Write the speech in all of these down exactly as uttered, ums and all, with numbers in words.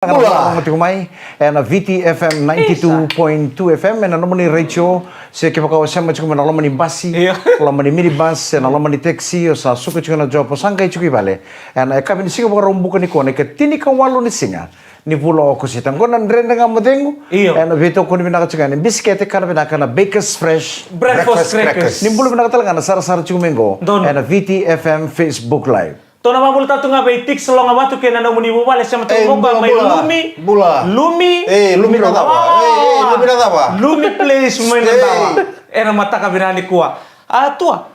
Bula. Tiko mai ena Viti F M ninety-two point two F M, ena nomuni retio, se kevaka o sema tiko mai na loma ni basi, loma ni minibus, ena loma ni taxi, o sa suka tiko na job, o sa qai tiko i vale. Ena yakavi ni siga Vakaraubuka nikua, na ika tinikawalu ni siga ni vula o Okosita. Qo na Dredre Ga Mo Cegu. Io. Ena veitokoni vinaka tiko yani, bisikete kana vinaka na Bakers Fresh Breakfast Crackers. Ni bula vinaka tale ga na sarasara tiko mai qo ena Viti F M Facebook Live. Tou na vakabula tale tu ga vei Tix Logavatu kei na nomuni vuvale, sema tiko mai Lumi. Bula. Lumi. Ei, Lumi na cava? Ei, Lumi na cava? Lumi Place mai na cava? Ena mataka vinaka nikua. A tua.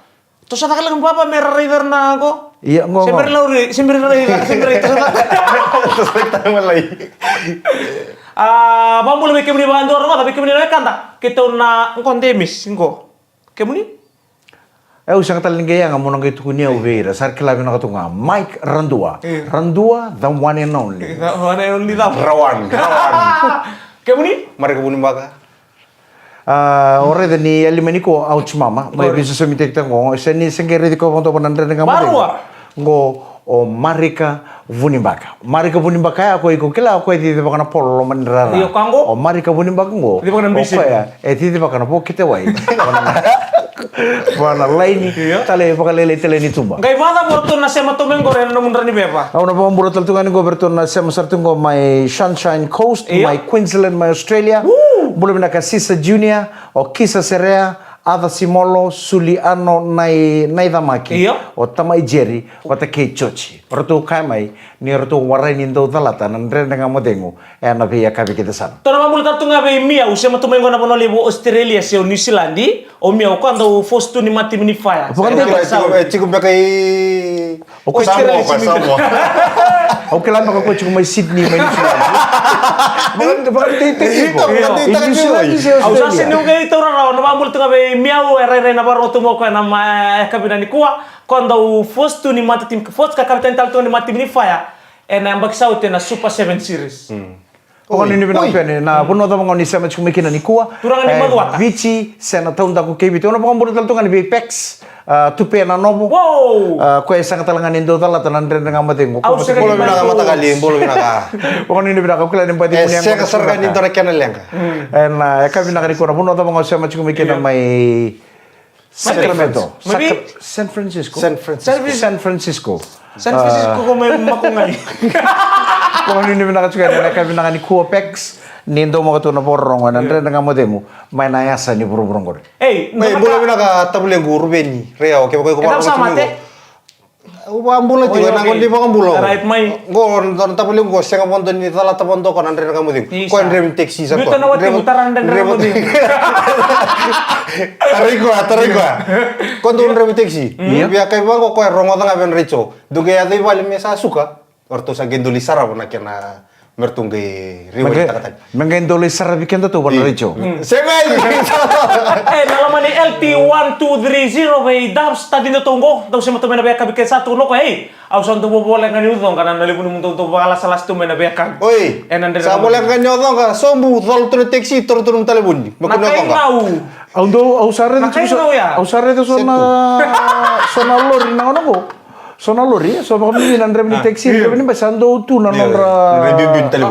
Tou sa caka leqa baba me ra raica na qo. Ia, qo, se me ra lauri, se me ra raica, se me ra raica. Tou sa caka leqa. A, vakabula vei kemuni vakadua rogoca, vei kemuni na wekada. Keitou na qo Demis, qo. Kemuni? E, au sega tale ni qai yaga mo na qai tukuni au vei ira. Sa ra kila vinaka tu ga. Mike Radua. Io. Radua, the one and only. The one and only, the Rawan, Rawan. Kemuni? Marika Vunibaka. A, o raica ni yali mai nikua, ouch mama. Mai veisosomitaki tiko qo. Se ni se qai raici koya vakadua na Dredre Ga Mo Cegu. Varua. Qo o Marika Vunibaka. Marika Vunibaka ya ko iko kila, o koya e cicivaka na polo loma ni rara. Io, ka qo? O Marika Vunibaka qo. Cicivaka na bisi. O koya e cicivaka na bokete wai. Vua na laini, io, tale vakalailai tale ni tuba. Qai vakacava o ratou na sema tu mai qo ena nomudra ni veva? Au na vakabula tale tu ga ni qo vei ratou na sema sara tu qo mai Sunshine Coast, io, mai Queensland, mai Australia. Woo! Bula vinaka Sisa Junior, o Kisa Serea, Aca Simolo, Suli Ano, Nai, Nai Camaki. Io. O Tamai Jerry, vata kei Joji. O ratou kaya mai ni o ratou warai ni dau calata na Dredre Ga Mo Cegu ena veiyakavi kece sara. Tou na vakabula tale tu ga vei Miau, sema tu mai qo na vanua levu o Australia se o New Zealand. O Miau, o koya dau force tu ni matimi ni faya. Vakadei. E tiko beka i O koya Samoa, Samoa. Au kila beka o koya tiko mai Sydney, mai New Zealand. Vaka-, vakadeitaki tiko. Io, vakadeitaki tiko. New Zealand se Australia. Au sa sega ni qai taura rawa, na vakabula tu ga vei Miau, e rairai na vakarorogo tu mai o koya ena yakavi nikua. Koya dau force tu ni matimi, force ka kavetani tale tu ni matimi ni faya ena yabaki sa oti ena Super Seven Series. Vakanuinui vinaka tu yani, na vanua cava ga o ni sema tiko mai kina nikua. Turaga ni Macuata. Viti, se na taudaku kei Viti. Au na vakabula tale tu ga ni vei Pex, a, Tupea Nanovo. Wow! A, koya e sega tale ga ni dau calata na Dredre Ga Mo Cegu. Au sega ni bula vinaka matakali, bula vinaka. Vakanuinui vinaka, au kila ni bati. E sega sara ga ni dua na kena leqa. Ena yakavi vinaka nikua, na vanua cava ga o sema tiko mai kina mai Sacramento. Maybe. Sacra-, San Francisco. San Francisco. San Francisco. San Francisco, ko mai Makogai. Ko ni vinaka tiko ena yakavi vinaka nikua Pex, ni dau maka tu na vakarorogo ena Dredre Ga Mo Cegu mai na yasa ni vuravura qori. Ei, bula vinaka tavulequ Ruveni Reao, kevaka iko vakarogo tiko mai qo. Au vakabula tiko, ena qo ni vakabula. Right, mai. Qo na tavalequ qo sega vodo ni calata vodo ko na Dredre Ga Mo Cegu. Ko e draiva ni taxi sa ko. Biuta na watimu, tara na Dredre Ga Mo Cegu. Tarai koya, tarai koya. Ko dau draiva ni taxi. Via kai vaqo ko e rogoca ga vei na retio. Dou qai yaco i vale me sa suka. O ratou sa qai dau lai sarava na kena me ratou qai raiwai takataki. Me qai dau lai saravi keda tu vana retio. Sega. E, na loma ni L T one two three zero vei Dubs, tacida tou qo, dau sema tu mai na veiyakavi ke sa tu qo, ei. Au sa dau vovoleka ni ucoqa na, na levu ni mudou dau vakalasalasa tu mai na veiyakavi. Oi. Ena Dredre Ga Mo Cegu. Sa voleka ni ucoqa, sobu, cola tu na taxi, toro tu na talevoni. Me kua ni ucoqa. Au dau, au sa raica tiko so, au sa raica so na, so na lori na gauna qo. So na lori, so vakabibi na draiva ni taxi, draiva ni basi, sa dau tu na nodra,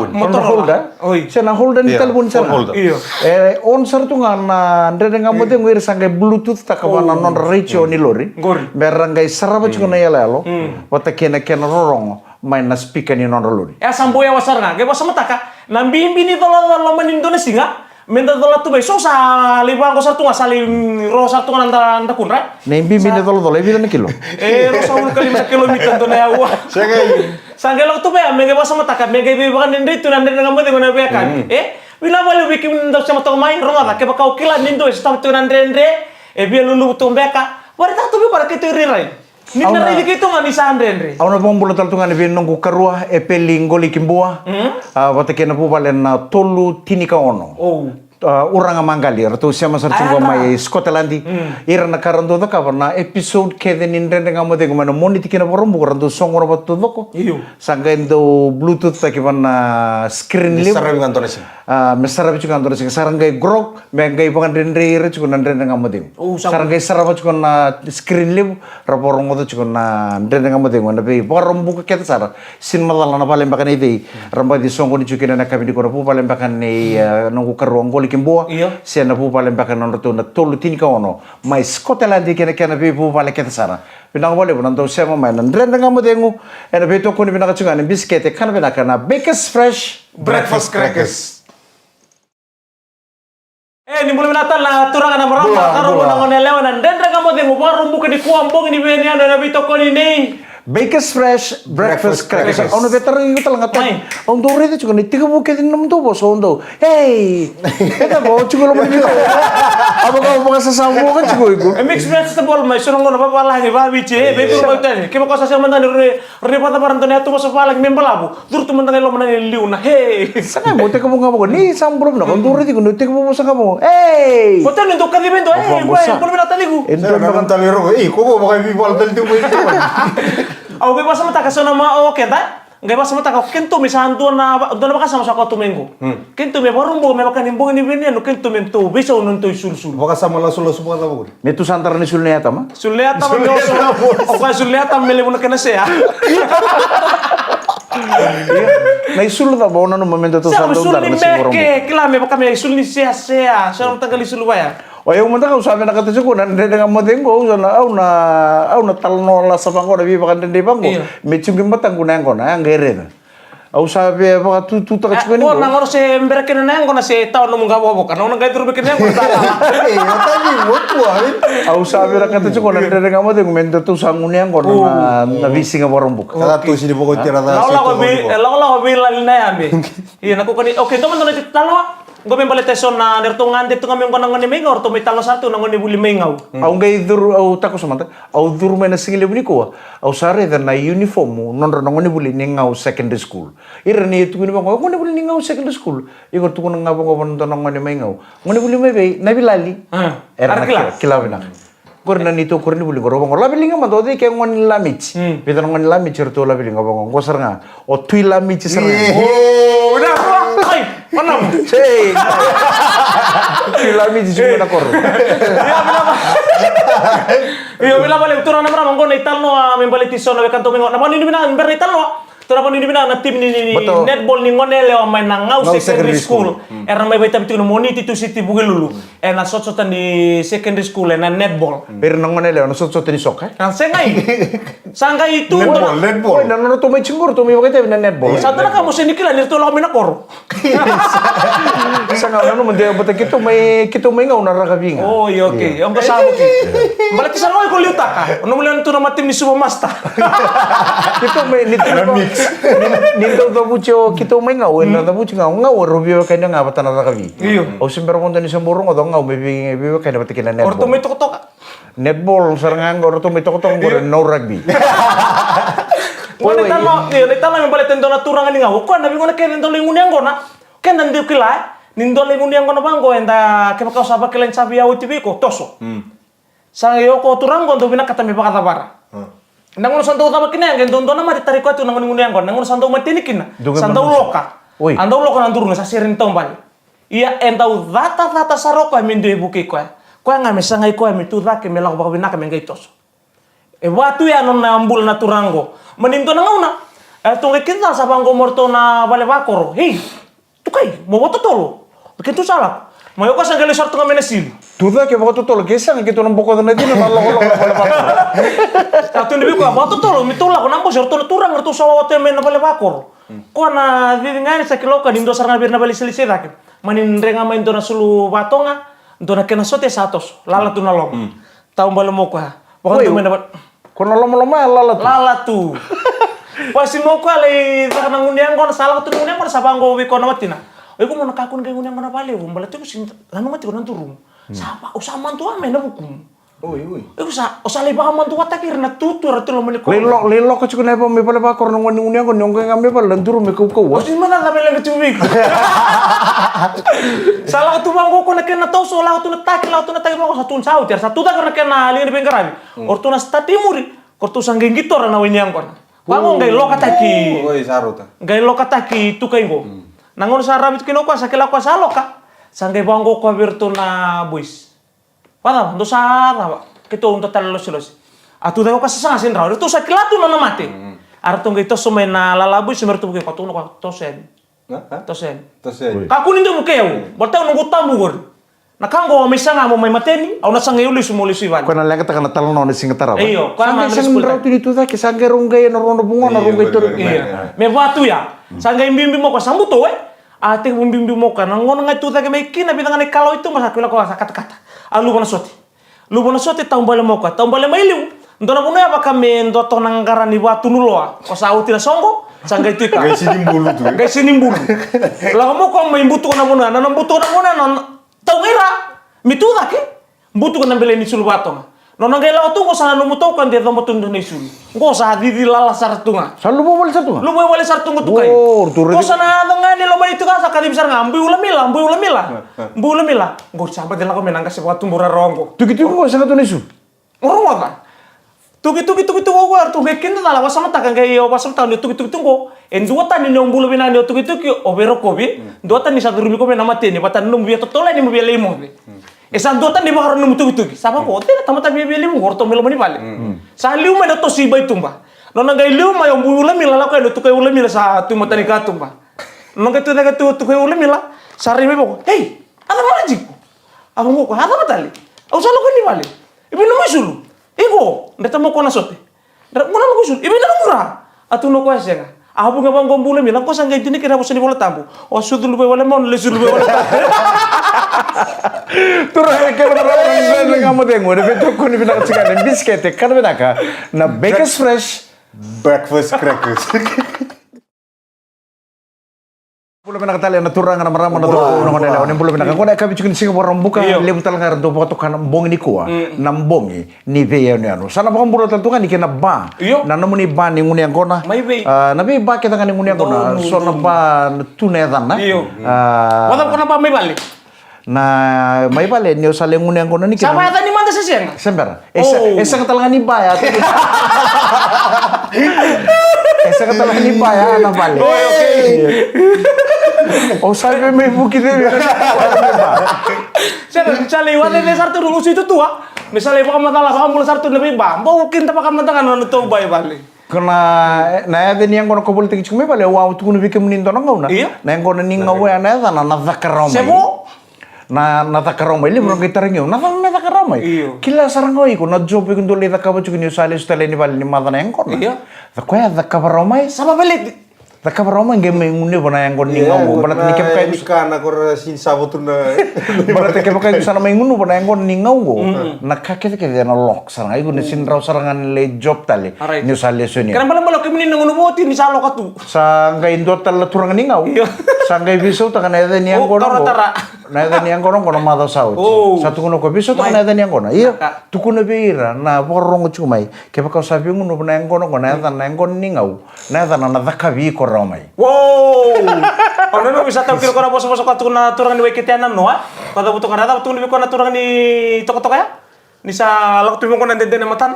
nodra holder. Oi. Se na holder ni talevoni sara. E on sara tu ga na Dredre Ga Mo Cegu, era sa qai Bluetooth taka vua na nodra retio ni lori. Qori. Me ra qai sarava tiko na iyaloyalo vata kei na kena rorogo mai na speaker ni nodra lori. E a sa bau yawa sara ga, qai vakasamataka na bibi ni colacola loma ni dua na siga. Me da cola tu mai, so sa lai vaqo sara tu ga, sa lai, mm, ro sara tu ga na da, da kudra. Na ibibi ni colacola, e vica na kilo? E, ruasagavulu ka lima na kilomita dua na yaua. Sega. Sa qai lako tu mai, me qai vakasamataka, me qai veivakadredrei tu na Dredre Ga Mo Cegu na veiyakavi. E, vinaka vakalevu vei kemuni dau sema toka mai, rogoca, kevaka o kila ni dua e sotava tu na dredre, e via luluvu tu beka, vakaraitaka tu vei koya na keitou irairai. Ni na raici keitou ga ni sa dredre. Au na vakabula tale tu ga ni vei noqu karua, Epeli Qolikibua. A, vata kei na vuvale na tolu tinikaono. uh, Uraga Maqali, ratou sema sara tiko mai Scotland. Ira na ka ra dau cakava na episode kece ni Dredre Ga Mo Cegu mai na Moniti ki na Vakaraubuka, ra dau soqona vata taucoko. Sa qai dau Bluetooth taki va na screen levu. Saravi ga dua na siga. Ah, me saravi tiko ga dua na siga. Sa ra qai grok, me qai vakadredrei ira tiko na Dredre Ga Mo Cegu. Sa ra qai sarava tiko na screen levu, ra vakarogoca tiko na Dredre Ga Mo Cegu ena vei Vakaraubuka kece sara. Sega ni macala na vale beka nei cei ra baci soqoni tiko kina ena yakavi nikua, na vuvale beka nei, eh, noqu karua o Qoli Kibua, se na vuvale beka na nodratou na Tolu Tinikaono mai Scotland kei na kena veivuvale kece sara. Vinaka vakalevu na dau sema mai na Dredre Ga Mo Cegu ena veitokoni vinaka tiko ga ni bisikete kana vinaka na Bakers Fresh Breakfast Crackers. E, ni bula vinaka tale na turaga, na marama, na karua, na goneyalewa ena Dredre Ga Mo Cegu Vakaraubuka nikua, bogi ni veiyanuyanu, ena veitokoni nei Bakers Fresh Breakfast Crackers. Au na veitarogi iko tale ga, au dau raica tiko na itekivu kece ni nomudou vosa, au dau, ei, e cava o tiko e loma ni veitau? A vaka, au vakasasavuka tiko iko. E mix vegetable mai so na gauna vavalagi, vaviti, e veikuru mai tani. Kevaka o sa sega mada ni rui, rui vakacavara dua na yatu vosa vavalagi me balavu. Curu tu mada ga i loma na liu na, hey. Sa qai mo tekivu ga vaqo, ni sa bula vinaka, o dou raici iko ni o tekivu vosa ga vaqo, hey. Ko tani dou kacivi dou, hey, bula vinaka taciqu. E dua na tale rogo, ei, ko vakavivala tale tiko mai. Au qai vakasamataka so na ma o keda. Qai vakasamataka o kedatou me sa dua na, dua na vakasama sa koto mai qo. Kedatou me Vakaraubuka me vaka ni bogi ni veiyanuyanu, kedatou me tou veisau na nodatou isulusulu. Vakasama lasulasu vakacava qori? Me tu sa dara na isulu ni yatama. Isulu ni yatama me oso. O koya isulu ni yatama me levu na kena sea. Na isulu cava o nanuma me datou sa dau dara na isulu ni Vakaraubuka? Kila me vaka me isulu ni seasea, so na mataqali isulu vaya. O yau mada ga au sa vinakata tiko na Dredre Ga Mo Cegu, au sa na, au na, au na talanoa lasa vaqo, na veivakadredrei vaqo. Me tiko i mataqu na yaqona, a qai raica. Au sa via vakatututaka tiko ni qo. Na gauna se bera kina na yaqona se tawa nomu qavokavoka. Na gauna qai curu mai kina na yaqona sa lala. Au sa vinakata tiko na Dredre Ga Mo Cegu me datou sa gunu yaqona na, na veisiga Vakaraubuka. Ka tu sini vakaoti ra ca. Lakolako vei, lakolako vei lali na yabe. Ia na kukani, okay, dou mada na titaloa. Qo me baleta eso na, na ratou gade tu ga mai qo na gone mai Gau, ratou mai talo sara tu na gone vuli mai Gau. Au qai curu, au takoso mada. Au curu mai na siga levu nikua, au sa raica na uniform nodra na gone vuli ni Gau Secondary School. Ira ni tukuni vaqo, gone vuli ni Gau Secondary School. Iko tukuna ga vaqo vua na dua na gone mai Gau. Gone vuli mai vei, na vilali. Era na kila, kila vinaka. Qori na neitou koronivuli qori, vaqo laveliga mada, o cei ke gone ni Lamiti. Vica na gone ni Lamiti, ratou laveliga vaqo, qo sara ga. O Tui Lamiti sara ga. O, vinaka. Ai, manama. Tui Lamiti, Tui na koro. Io, vinaka vale, turaga na marama, qo na italanoa me baleti so na wekadatou mai Gau. Na vakanuinui vinaka, bera na italanoa. Turaga, vakanuinui vinaka na timi ni, ni, ni netball ni gone yalewa mai na Gau Secondary School. Era mai vakaitavi tiko na Moniti, Tusiti, Vukelulu. Ena sotasota ni secondary school, ena netball. Vei ira na gone yalewa, na sotasota ni soka, e? A, sega i. Sa qai tu netball, netball. Oi, na nodratou mai tiko qori, ratou mai vakaitavi na netball. Sa dua na ka mo sega ni kila ni ratou lako mai na koro. Sa qai nanuma de vata keitou mai, keitou mai Gau na rakavi ga. Oi, okay. Au qai sa vuki. Baleta sara ga iko liutaka. O nomu lewe ni tu na matimi ni Suva Master. Keitou mai, ni, ni, ni dau cavuti o keitou mai Gau, ena cavuti Gau, Gau, erau veiwekani ga vata na rakavi. Io. Au se bera vodo ni se bau rogoca o Gau me vei, veiwekani vata kei na netball. O ratou mai tokatoka. Netball sara ga qo, o ratou mai tokatoka qori, no rugby. Qo na italanoa, io, na italanoa me baleta e dua na turaga ni Gau. O koya na veigauna kece e dau lai gunu yaqona. Keda dau kila, e? Ni dau lai gunu yaqona vaqo, eda, kevaka o sa vakila ni sa via oti vei iko, toso. Sa i o ko turaga qo dau vinakata me vakacavara. Na gauna sa dau cava kina yaqa, e dau dua na mate tara i koya tu na gone gunu yaqona. Na gauna sa dau mateni kina, sa dau loka. A dau loka na duruna, sa sere ni taubale. Ia e dau catacata sara o koya me dua e vukei koya. Koya ga me sagai koya me tu cake, me lako vakavinaka, me qai toso. E vaka tu ya na nona bula na turaga qo. Mani dua na gauna, e, ratou qai kidacala sa vaqo mai o ratou na vale vakoro. Ei, tukai, mo vakatotolo. Keitou sa lako. Mai o koya sa qai lai sara tu ga mai na silu. Tu cake vakatotolo, ke sega keitou na bokoca na cina na lokoloko na vale vakoro. Sa tukuni vei koya, vakatotolo, me tou lako na bose, o ratou na turaga, ratou sa oti mai na vale vakoro. Koya na cici ga yani sa kila o koya ni dua sara ga vei ira na vale iselesele cake. Mani dre ga mai dua na sulu vatoga, dua na kena sote sa toso, lala tu na loma. Taubale mai o koya. Vakadua mai na vale. Ko na lomaloma ya lala tu. Lala tu. Pasi mai o koya lai caka na gunu yaqona, sa lako tu na gunu yaqona, sa vaqo vei koya na watina. O iko mo na kakua ni qai gunu yaqona vakalevu, baleta iko sega ni nanuma tiko na durumu. Sa va, au sa madua mai na vukumu. Oi, oi. Iko sa, o sa lai vakamaduataki ira na tutu era tu loma ni koro. Lai lo-, lai loka tiko na yava mai vale vakoro na gone ni gunu yaqona, ni o qai ga mai vale na duru me kaukauwa. O si mana na me leqa tiko vei iko. Sa lako tu vaqo ko na kena toso, lako tu na taki, lako tu na taki vaqo, sa tu na sa oti, era sa tu cake na kena liga ni veiqaravi. O ratou na start i muri, ko ratou sa qai qitora na wai ni yaqona. Vaqo qai lokataki. Oi, sa rauta. Qai lokataki tu kai qo. Na gauna sa ravi tu kina o koya, sa kila o koya sa loka. Sa qai vaqo o koya vei ratou na boys. Vacava, dou sa cava? Keitou dua tale losilesi. A tu cake o koya sa saga sega ni rawa. Ratou sa kila tu na nona mate. A ratou qai toso mai na lala boys, me ratou vukei koya, tukuna o koya, toso yani. Toso yani. Toso yani. Kakua ni dou vukei au. Baleta au noqu tabu qori. Na ka qo mai saga mo mai mateni, au na saga au lesu mo lesu i vale. Koya na leqataka na talanoa na siga tarava. Io, koya sa qai sega ni rawa tu ni tu cake, sa qai rau qai ena rua na vugona, rau qai tori. Io. Me va tu ya. Sa qai biubiu mai o koya, sa buto e. A tekivu biubiu mai o koya, na gauna ga e tu cake mai kina, vica ga na ikalawa i tuba, sa kila o koya sa katakata. A luva na sote. Luva na sote, taubale mai o koya, taubale mai liu. Dua na vanua ya vaka me dua toka na qara ni vatu ni loa. Ko sa oti na soqo, sa qai tu i ka. Qai sini bulu tu. Qai sini bulu. Lako mai o koya mai butuka na vanua, na, na butuka na vanua, na, na, tau qai ra. Me tu cake. Butuka na bele ni sulu vatoga. Nona qai lako tu qo sa nanuma tu o koya de coba tu dua na isulu. Qo sa cici lala sara tu ga. Sa luva vale sara tu ga? Luva vale sara tu ga tu kai. O, ratou raica. Qo sa na yaco ga ni loma ni tuka sa kacivi sara ga. Bui ulamila, bui ulamila. Bui ulamila. Qo sa baci lako mai na qase vakatubu rarawa qo. Tukituki qo sega tu na isulu. O rogoca. Tukituki, tukituki qo, o ratou qai kidacala, vakasamataka qai, o vakasamataka ni o tukituki tu qo. E dua tani ni o bula vinaka ni o tukituki, o veirokovi. Dua tani sa curumi iko mai na mateni, vata na nomu via totolo yani mo via lai moce. E sa dua tani vakarau nomu tukituki. Sa vako, o cei na tamata via via levu qo, o ratou mai loma ni vale. Sa liu mai na tosi i bai tuba. Nona qai liu mai o bui ulamila, lako yani o tukai ulamila sa tu matani katuba. Nona qai tu cake tu tukai ulamila, sa rai mai vako. Hei, a cava na jiko? A vako, a cava tale? Au sa lako ni vale. I vei nomu isulu? Iko, dreta mo ko na sote. Dra, mo na lako isulu. I vei na nomu ra? A tu na ko e sega. A vuqa vaqo bula mi, na ko sa qai dina kei na vosa ni Vola Tabu. O a sucu luvai wale mau, na lesu luvai wale tabu. Turaga kei na marama, na qai mo cegu, na veitokoni vinaka tiko na bisikete, kana vinaka, na Bakers Fresh. Breakfast crackers. Bula vinaka tale na turaga na marama na turaga na gone yalewa, ni bula vinaka. Gone yakavi tiko ni siga Vakaraubuka, levu tale ga era dau vakatoka na bogi nikua. Na bogi ni veiyanuyanu. Sa na vakabula tale tu ga ni kei na ba. Io. Na nomuni ba ni gunu yaqona. Mai vei. Ah, na veiba kece ga ni gunu yaqona. So na ba tu na yacana. Io. Ah, vacava ko na ba mai vale? Na mai vale ni o sa lai gunu yaqona ni kina. Sa vayacani mada se sega? Se bera. E se, e sega tale ga ni ba ya. E sega tale ga ni ba ya na vale. Oi, okay. O sa vei mai vuki cei vei. Sega, ni sa lai wale ne sara tu rusi tu tua. Me sa lai vakamacala, vakamacala sara tu na veiba. Bau kinda vakamacala na tou ba i vale. Ko na, na yaca ni yaqona ko volitaki tiko mai vale, au a tukuna vei kemuni dua na gauna. Io. Na yaqona ni gau ya na yacana na caka rawa mai. Se vo? Na, na caka rawa mai, levu na qai tarogi au. Na cava me caka rawa mai? Io. Kila sara ga o iko, na job iko dau lai cakava tiko ni o sa lesu tale ni vale ni maca na yaqona. Io. Sa koya cakava rawa mai. Sa vavaleti. Cakava rawa mai qai mai gunuva na yaqona ni gau qo. Baleta ni kevaka iko sa na mai gunuva na yaqona ni gau qo. Na ka kecekece ena lock sara ga. Iko na sini rawa sara ga ni lai job tale. Ni o sa lesu yani. Kena balebale o kemuni na gunu voti ni sa loka tu. Sa qai dua tale na turaga ni gau. Io. Sa qai veisautaka na yaca ni yaqona qo. Na yaca ni yaqona qo na macawa sa oti. Sa tukuna o koya veisautaka na yaca ni yaqona. Io. Tukuna vei ira na vakarorogo tiko mai. Kevaka o sa via gunuva na yaqona qo na yaca na yaqona ni gau. Na yacana na cakavi iko rawa mai. Wow! Au nanuma vei sa taukei koya na vosavosa koya tukuna na turaga ni Waikete ya na noa. Koya cavuta koya na cava tukuna vei koya na turaga ni tokatoka ya? Ni sa lako tu vei koya na dede na matana.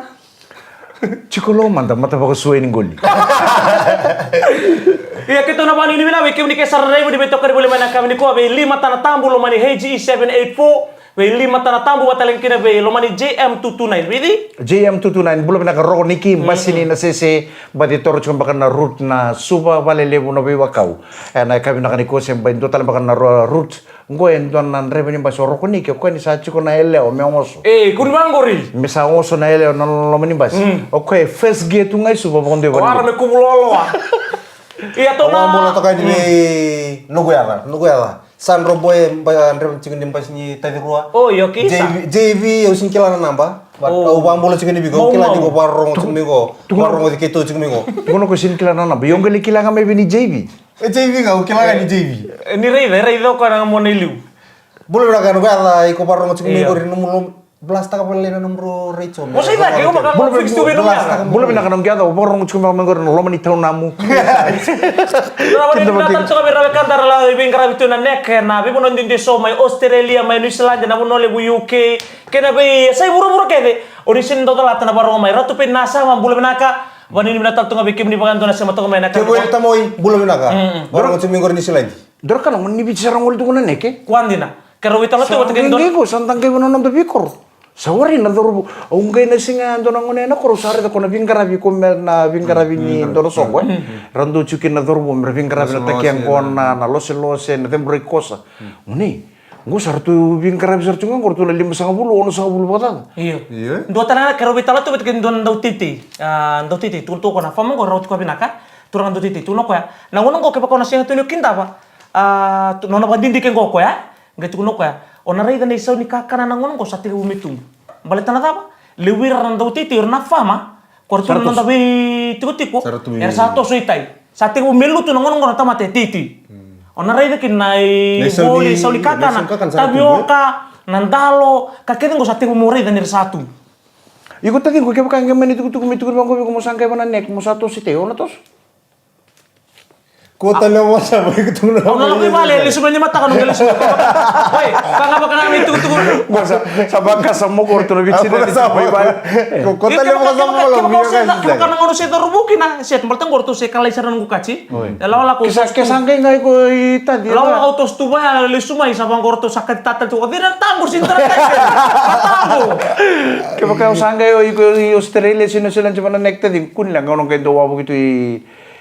Tiko lo mada mata vakasuai ni qoli. Ia keitou na vakanuinui vinaka vei kemuni ke sa rairai ni veitokani voli mai na yakavi nikua vei Limatana Tabu loma ni H E seven eight four. Vei Limatana Tabu vata tale ga kina vei loma ni J M two two nine, vei cei? J M two two nine, bula vinaka Rokoniki, basi ni Nasese, baci toro tiko baka na route na Suva, Valelevu, na Veiwakau. E na yakavi vinaka nikua se bai dua tale baka na ro-, route. Qo e dua na draiva ni basi o Rokoniki, o koya ni sa tiko na yalewa me ogoso. E, kua ni vaqori. Me sa ogoso na yalewa na loma ni basi. O koya e first gear tu ga i Suva vakadua i Valelevu. O ara me kuvu loaloa. Ia tou na. Au a bula toka yani vei Nukuyaca, Nukuyaca. Sa dro boy ba draiva tiko ni basi ni Tacirua. O, io, kisa. J V, J V, au sini kila na naba. But au vakabula tiko ni vei iko, au kila ni ko vakarorogo tiko mai ko. Vakarorogo tiko keitou tiko mai ko. Tukuna ko sini kila na naba. Io, qai lai kila ga mai vei ni J V. E J V ga, au kila ga ni J V. E, ni raica, e raica o koya na mona i liu. Bula vinaka Nukuyaca, iko vakarorogo tiko mai ko ri nomu loma. Blastaka vale na nomu rai, Joe. Mo sa i cake, o maka Bula fix tu vei nomu yaca. Bula vinaka na nomu yaca, o vakarorogo tiko mai qori na loma ni taunamu. Keda vata. Vinaka tale toka vei ra wekada ra lai veiqaravi tu na neck, na veivanua duidui eso mai Australia, mai New Zealand, na vanua levu U K, kei na veiyasai vuravura kece. O ni sega ni dau calata na vakarorogo mai. Ratu Pei Nasama, bula vinaka. Vakanuinui vinaka tale toka vei kemuni vakayadua na sema toka mai na ka. Kemuel Tamoi, bula vinaka. Vakarorogo tiko mai qori New Zealand. Dua na ka na gone ni Viti sa ra gole tu qo na neck. Kua dina. Keirau veitalanoa tu vata kei dua. Sa qai qo, sa da qai vei na noda veikoro. Sa warai na cauravou. Au qai na siga dua na gone ena koro, au sa raica ko na veiqaravi, ko me na veiqaravi ni dua na soqo, e. Ra dau tiko kina na cauravou me ra veiqaravi na takiaqona, na loselose, na ceburaki kosa. Gone, qo sa ratou veiqaravi sara tiko ga qo, ratou na limasagavulu, onosagavulu vakacaca. Io. Io. Dua tale ga, keirau veitalanoa tu vata kei dua na dauteitei. A, dauteitei, tukuna tu o koya na fama qo, rau tiko vinaka. Turaga dauteitei, tukuna o koya. Na gauna qo kevaka o na sega tu ni o kidava. A, tu, nona vakadidike qo o koya. Qai tukuna o koya, o na raica na isau ni kakana na gauna oqo sa tekivu me tubu. Baleta na cava? Levu ira na dauteitei, ira na fama, ko ra tu na noda veitikotiko, era sa toso i tai. Sa tekivu me lutu na gauna oqo na tamata e teitei. O na raica kina na ivoli, isau ni kakana, tavioka, na dalo, ka kece oqo sa tekivu mo raica ni ra sa tubu. Iko taciqu, kevaka qai mani tukutuku me tukuni vaqo vei iko mo sa qai va na neck, mo sa toso i tai, o na toso. Kua tale mo sa mai kutuku na. Au na lako i vale, lesu mai ni mataka, no qai lesu mai. Oi, ka ga vaka ga mai tukutuku. Sa, sa vaka sa mo qo ratou na Viti na ni sa mai vale. Kua tale mo sa mo lo. Kevaka na gauna se cauravou kina, se baleta qo ratou se kalai sara na noqu kaci. E lawa lako. Ke sa, ke sa qai qai ko i tadi. E lawa lako toso tu vaya, lesu mai sa vaqo ratou sa kati tata tu. O cei na tabu si tara tata. Kevaka o sa qai o iko i Australia, si New Zealand, se va na neck tadi, kua ni leqa, o na qai dau wavoki tu i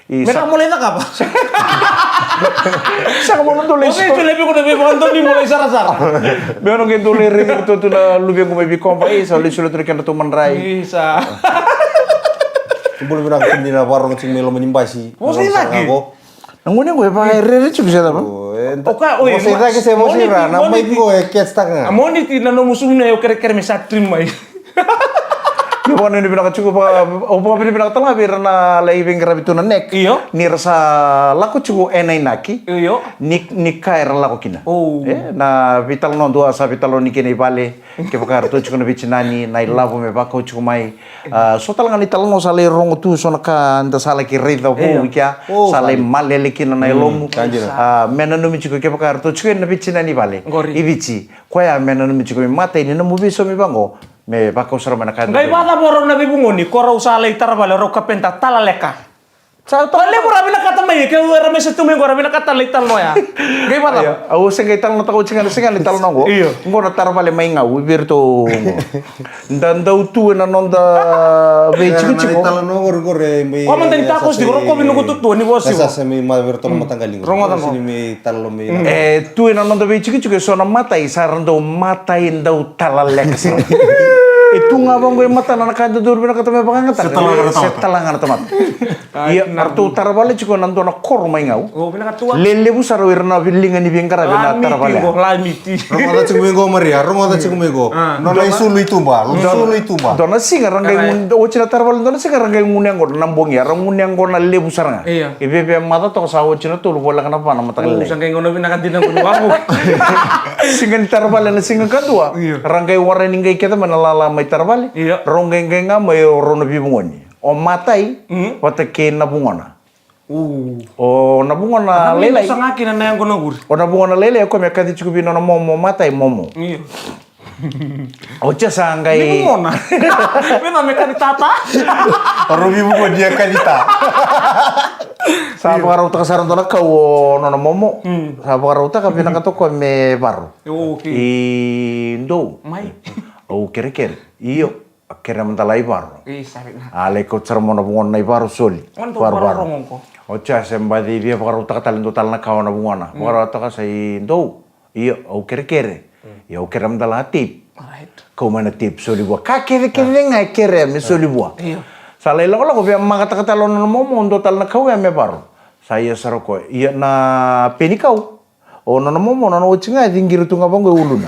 Isa. Me na mo lai cakava. Saka mo na dau lai. O vei tu lai vei ko na veivakadonui mo lai sarasara. Me o na qai dau lai raici iratou tu na luvequ mai Vikoba. Isa, lai solia tu na kedratou madrai. Isa. Bula vinaka kemuni na vakarorogo tiko mai loma ni basi. Mo sa i cake. Na gone qo e vakairere tiko se cava? O ka, oi, mo sa i cake se mo sa i ra, na mai qo e catch taka ga. A Moniti na nomu sumuna e o kerekere me sa trim mai. Io, vakanuinui vinaka tiko, vaka, au vakavinavinaka tale ga vei ira na lai veiqaravi tu na neck. Io. Ni ra sa lako tiko ena inaki. Io. Ni, ni ka era lako kina. O. E, na veitalanoa dua sa veitalanoa ni kena i vale. Kevaka ratou tiko na veitinani, na ilavo me vakau tiko mai. A, so tale ga ni talanoa sa lai rogo tu, so na ka da sa laki raica vou i kea. Sa lai malele kina na yalomu. A, me nanumi tiko kevaka ratou tiko na veitinani i vale. I Viti. Koya me nanumi tiko me matai ni nomu veisaumi vaqo. Me vakau sara mai na ka. Qai vakacava o rau na veivugoni, ko rau sa lai tara vale, o rau kapeda talaleka. Sa tara levu ra vinakata mai, ke era me se tu mai qo ra vinakata lai talanoa ya. Qai vakacava? Au se qai talanoataka oti ga na siga ni talanoa qo. Io. Qo na tara vale mai Gau, i vei iratou qo. Da dau tu ena noda veitikotiko. Talanoa qori qori mai. Ko mada ni takosi tiko, rokovi noqu tutua ni vosi. Sa se mai ma vei iratou na mataqali qo. Rogoca qo. Talo mai na. E tu ena noda veitikotiko e so na matai sa ra dau matai dau talaleka sara. E tu ga vaqo e matana na ka e dodonu vinakata me vakayagataka. Se tala ga na tamata. Ia, ratou tara vale tiko na dua na koro mai Gau. Lelevu sara o ira na liga ni veiqaravi na tara vale. Rogoca tiko mai qo Maria, rogoca tiko mai qo. Nona isulu i tuba, isulu i tuba. Dua na siga ra qai oti na tara vale, dua na siga ra qai gunu yaqona na bogi, ra gunu yaqona levu sara ga. E veve maca toka sa oti na tolu voleka na va na mataka lailai. Sa qai gauna vinaka dina qo ni wavoki. Siga ni taravale na siga kadua. Ra qai warai ni qai kece mai na lala mai taravale. Rau qai qai ga mai o rau na veivugoni. O matai vata kei na vugona. O na vugona lailai. O na vugona lailai e koya me kaci tiko vei nona momo matai momo. O tia sa qai. Ni mona. Me na me kani tata. O rovi vuko dia kani ta. Sa vakarautaka sara dua na kau o nona momo. Sa vakarautaka vinaka toka me varo. I dou. Mai. Au kerekere. Io. A kere mada la i varo. A lai kauta sara mo na vugona na i varo soli. Varo varo. O tia se baci via vakarautaka tale dua tale na kau na vugona. Vakarautaka sa i dou. Io, au kerekere. Io, au kere mada la tape. Kau mai na tape soli vua. Ka kece kece ga e kere me soli vua. Sa lai lakolako via makataka tale o nona momo dua tale na kau ya me varo. Sa ia sara koya. Ia na peni kau. O nona momo, nona oti ga e ciqiri tu ga vaqo e uluna.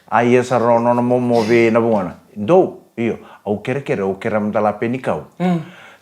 A ia sara o nona momo vei na vugona. Dou, io, au kerekere, au kere mada la peni kau.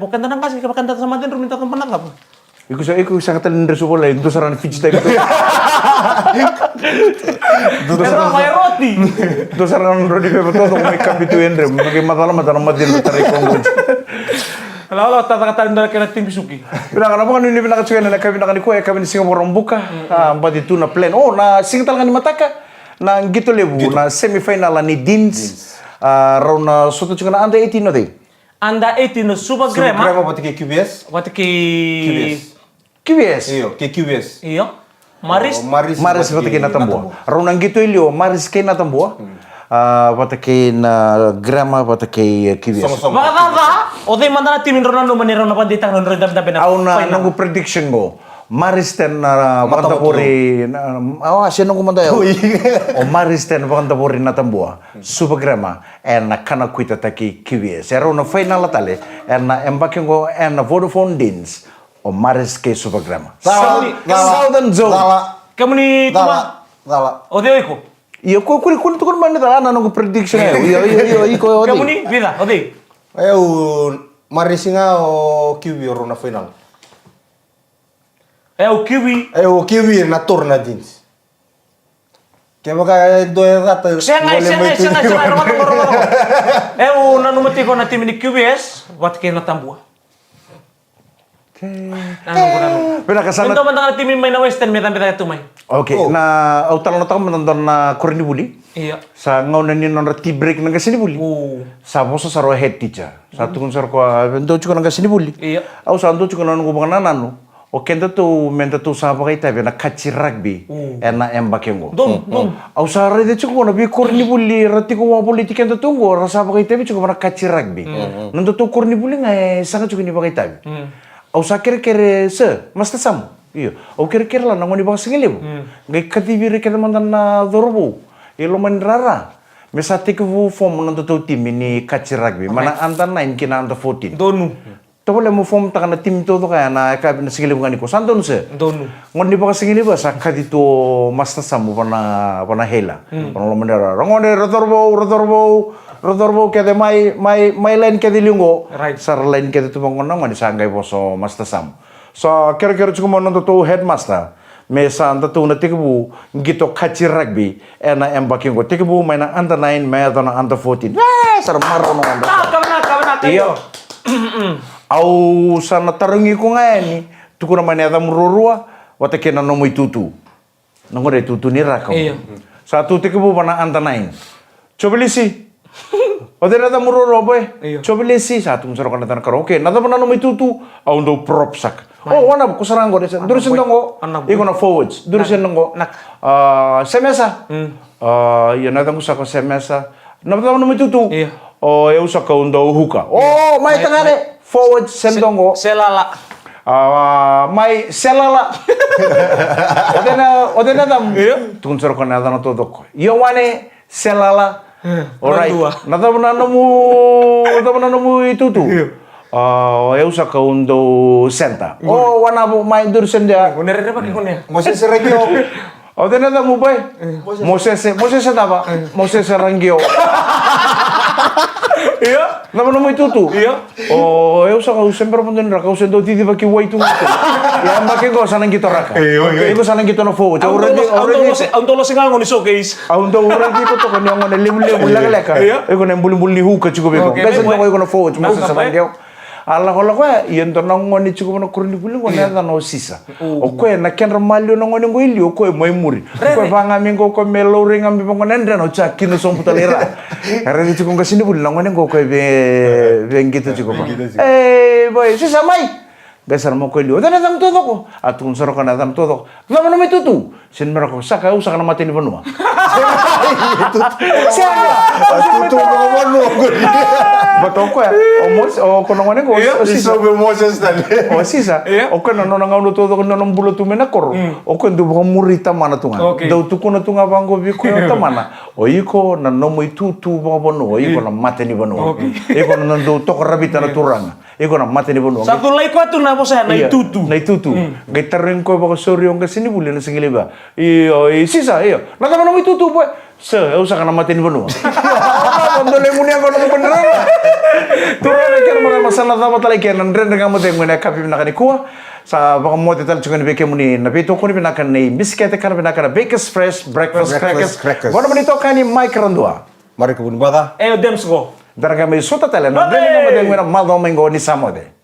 Vaka da na qase, vaka da sa mate dru mi ta toba na cava. Iko sa, iko sa katale ni dresu volai, dua sara na Fiji type. Dua sara, Era mai roti. Dua sara na drau ni pepa toto mai kapi tu Andre, mai ke macala mata na mate na tarai kongo. Lalo ta ta katale dua kena timbisuki. Vinaka na vaka nuni vinaka tiko ena ka vinaka ni koya, ka vini siga voro buka. A bati tu na plan. O na siga tale ga ni mataka na qito levu na semifinal ni Deans. A rau na sota tiko na under eighteen o cei? Under eighteen na Super Grema. Grema vata kei Q V S. Vata kei Q V S. Q V S. Io, kei Q V S. Io. Maris. O Maris Maris vata kei Natabua. Rau na qito e liu o Maris kei Natabua. A, vata kei na Grama, vata kei, e, Q V S. Sogo, sogo. Vakacaca, o cei mada na timi drau nanuma ni rau na vakadeitaka na drau idabedabe na final? Au na noqu prediction qo. Maristan, a, vakadavori na, a, se noqu mada yau. Oi. O Maristan vakadavori na Tabua. Super Grama, ena kana kuitataki Q V S. E rau na final tale, ena yabaki qo, ena Vodafone Deans. O Maris kei Super Grama. Cala, South-, cala, Southern Zone. Cala. Kemuni tuma? Cala, cala. O cei o iko? Io, ko, ko, ko ni tukuna mai ni cala, na noqu prediction. Io, io, io, iko, o cei? Kemuni, vica, o cei? Au, Maris ga, o Q V, o rau na final. E, o Q V. E, o Q V, na tour na jeans. Kevaka e dua e cata, sega, gole sega, mai tu. Sega, sega, rogoca, rogoca, rogoca. E, au nanuma tiko na timi ni Q V S vata kei na Tabua. Okay. Nanuma, nanuma. Vinaka, sa na, e dua mada ga na timi mai na Western me cabe cake tu mai. Okay, oh, na, au talanoataka mada dua na koronivuli. Io. Sa gauna ni nodra tea break na qasenivuli. Oh. Sa vosa sara o head teacher. Sa tukuna sara o koya, "Dou tiko na qasenivuli." Io. Au sa dou tiko na noqu vakanananu. O kedatou, me datou sa vakaitavi ena kati rugby, mm, ena yabaki qo. Donu, mm, donu. Au sa raica tiko qo na veikoronivuli era tiko wavoliti kedatou qo, ra sa vakaitavi tiko vana kati rugby. Mm. Nodatou koronivuli ga e sega tiko ni vakaitavi. Mm. Au sa kerekere, sir, Master Samu. Io. Au kerekere la na gone ni vakasigalevu. Mm. Qai kacivi ira kece mada na cauravou i loma ni rara. Me sa tekivu form nodatou timi ni kati rugby. Mai na under nine ki na under fourteen. Donu. Tovolea mo form taka na timi taucoko ya na yakavi na sigalevu ga nikua. Sa donu, sir? Donu. Gone ni vakasigalevu sa kaci tu o Master Samu vana, vana heila. Mm. Vana loma ni rara. Ra gone, ra cauravou, ra cauravou, ra cauravou kece mai, mai, mai line kece liu qo. Right. Sa ra line kece tu vaqo na gone, sa qai vosa o Master Samu. Sa kerekere tiko mai nodatou headmaster. Me sa datou na tekivu qito kati rugby ena yabaki qo, tekivu mai na under nine me yaco na under fourteen. E, sa ra marau na gone. Vinaka, vinaka, vinaka. Io. Au sa na tarogi iko ga yani, tukuna mai na yacamu ruarua vata kei na nomu itutu. Na gone itutu ni raka. Io. Sa tu tekivu vana under nine. Jovelisi. O cei na yacamu ruarua, boy? Io. Jovelisi, sa tukuna sara o koya na yacana karua. Okay, na cava na nomu itutu? Au dau prop saka. Mai. O, wanavo, ko sara ga qo, duri se dua qo. Iko na forwards, duri se dua qo. Naka. A, Semesa. Mm. A, io, na yacaqu sa ko Semesa. Na cava na nomu itutu? Io. O, au saka au dau huka. O, mai tagane. Forwards, se dua qo. Selala. A, mai, Selala. O cei na, o cei na yacamu? Io. Tukuna sara o koya na yacana taucoko. Ioane. Selala. Eh, alright. Na cava na nomu, cava na nomu itutu? Io. A, o au saka au dau center. O, wanavo, mai duri se dua. O na rerevaki ko ne. Mosese Raqio. O cei na yacamu, boy? Mosese. Mosese, Mosese cava? Mosese Raqio. Io. Cava na nomu itutu? Io. O, au saka au se bera vakadua ni raka, au se dau cicivaki wai tu ga. Ia, yabaki qo sa na qito raka. E, oi, oi. Iko sa na qito na forward. Au dau lose, au dau lose ga qo ni showcase. Au dau raici iko toka ni o gone levulevu lekaleka. Io. Iko na ibulibuli ni huka tiko vei iko. Okay, qai se dua qo iko na forward, Mosese Raqio. A lakolako ya, ia dua na gone tiko vana koronivuli qo na yacana o Sisa. O koya na kedra maliwa na gone qo i liu, o koya mai muri. O koya vaka ga mai qo, o koya me laurai ga mai vaqo na yadrena, o sa kina sobu tale i ra. E raici tiko qasenivuli na gone qo, o koya via, via qito tiko. Via qito tiko. Ei, boy, Sisa mai. Qai sara mai o koya i liu. O cei na yacamu taucoko? A tukuna sara o koya na yacamu taucoko. Cava na nomu itutu? Sega ni meraka, saka, au saka na mata ni vanua. Sega. Tutu vakavanua qori. But o koya, o Mos-, o koya na gone qo, o Sisa. Io. O Sisa. Io. O koya na nona gauna taucoko ni nona bula tu mai na koro. Mm. O koya dau vakamuri tamana tu ga. Okay. Dau tukuna tu ga vaqo vei koya o tamana. O iko na nomu itutu vakavanua, o iko na mata ni vanua. Okay. Iko na dau toka ravita na turaga. Iko na mata ni vanua. Sa dulai koya tu na vosa ya, na itutu. Na itutu. Mm. Qai tarogi koya vakasauri o qasenivuli na sigalevu. Io, i Sisa, io. Na cava nomu itutu, boy? Sir, au saka na mata ni vanua. Dua na gone qo na vanua ni rara. Turaga kei na marama, sa na cava tale kei na Dredre Ga Mo Cegu ena yakavi vinaka nikua. Sa vakamoce tale tiko yani vei kemuni na veitokoni vinaka nei Bisikete Kana Vinaka na Bakers Fresh Breakfast Crackers. Breakfast crackers. Vua na nomuni itokani Mike Radua. Marika Vunivaca. E, o Dems qo. Da na qai mai suta tale na Dredre Ga Mo Cegu ena macawa mai qo ni sa moce.